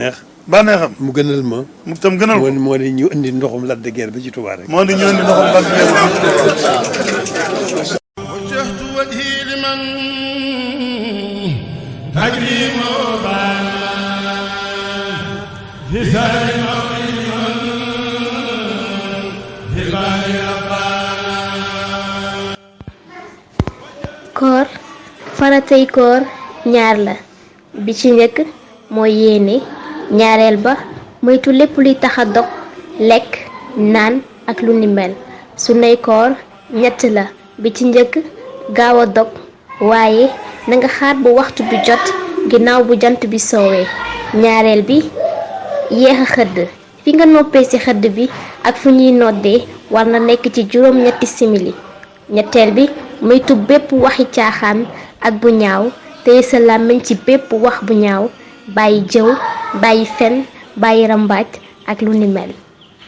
bànneexam mu gënal ma. mu tam gënal ko moo di ñu indi ndoxum Lac de Guiers ba ci Touba rek. moo di ñu indi ndoxum Lac de Guiers ba ci Touba. wajjahtu wajhi liman tajrimu koor faratay koor ñaar la bi ci njëkk mooy yéene ñaareel ba moytu lépp luy tax a dog lekk naan ak lu ni mel sunnay koor ñett la bi ci njëkk gaaw a dog waaye na nga xaar bu waxtu bi jot ginnaaw bu jant bi soowee ñaareel bi yéex a xëdd fi nga noppee ci xëdd bi ak fu ñuy noddee war na nekk ci juróom-ñetti simili ñetteel bi moytu bépp waxi caaxaan ak bu ñaaw téye sa làmmiñ ci bépp wax bu ñaaw bàyyi jëw bàyyi fen bàyyi rambaaj ak lu ni mel